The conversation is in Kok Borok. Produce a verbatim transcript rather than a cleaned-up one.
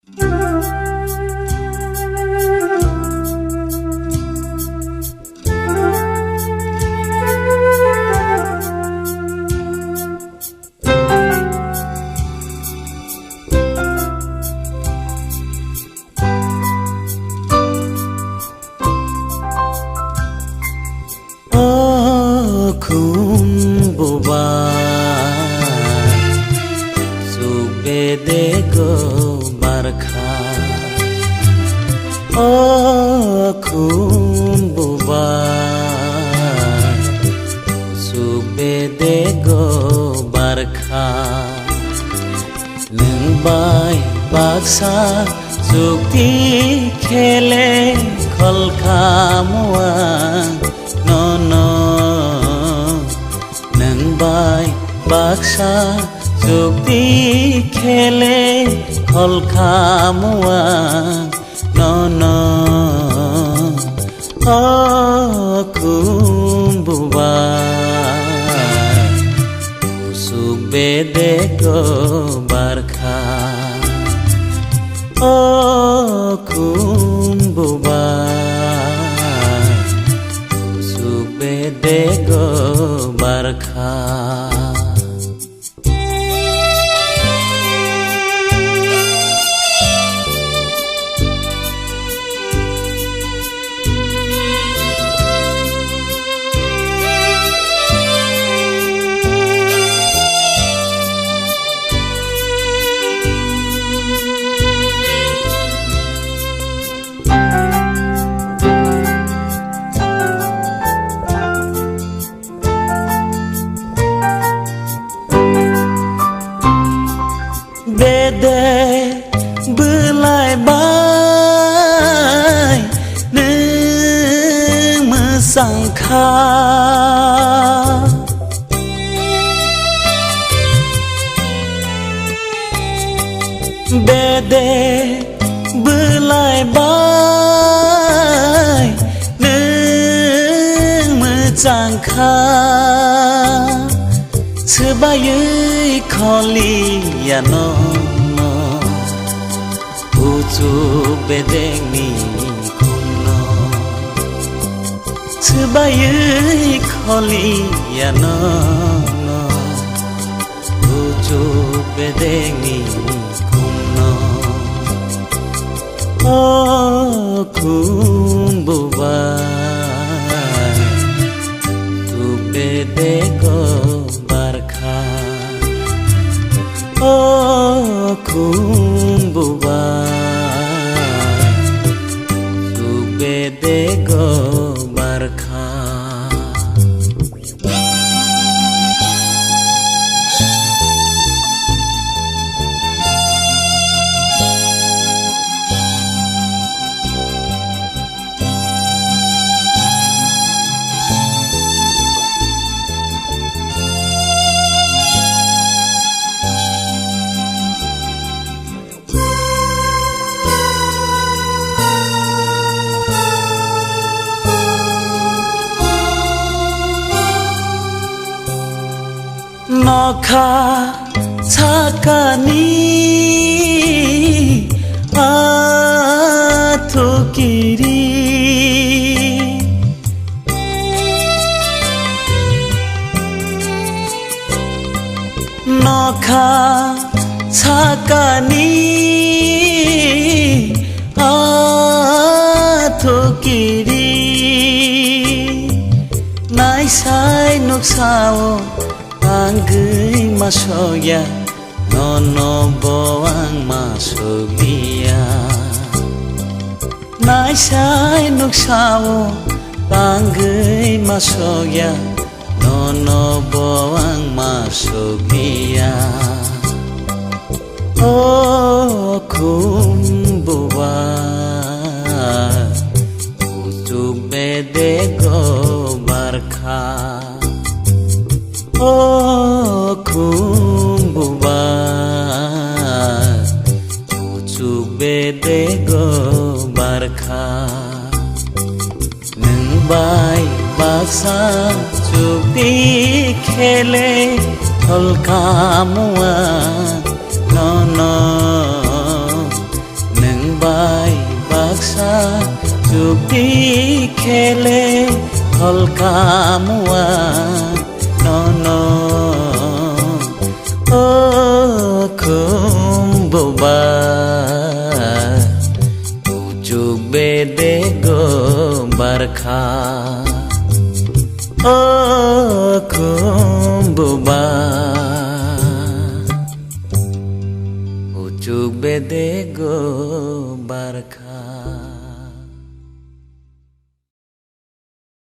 O khum buba, suk bedego barkha. O khum buba, suk bedego barkha. Nwng bai baksa chukti khele khol khamu ang nono. Nwng bai baksa chukti khele khol khamu ang nono. O khum buba, suk bedego barkha. O khum buba, suk bedego barkha. Bede bwlai bai nwng mwsang kha. Bede bwlai bai nwng mwchang kha, swbaiwi kholiya nono, uchuk bedengni khumno. Swbaiwi kholiya nono, uchuk bedengni khumno. O khum buba, uchuk bedego barkha. O khum buba, uchuk bedego barkha. Nokha sakani athukiri. Nokha sakani athukiri. Naisai nuksao tangwi masokya, nono bo ang masokliya. Naisai nuksao tangwi masokya, nono bo ang masokliya. O khum buba, uchuk bedego barkha. O khum buba, uchuk bedego barkha. Nwng bai baksa chukti khele khol khamu ang nono. Tikhele holkamwa nono, o khumbuba, uchuk bedego barkha, o khumbuba, uchuk bedego barkha.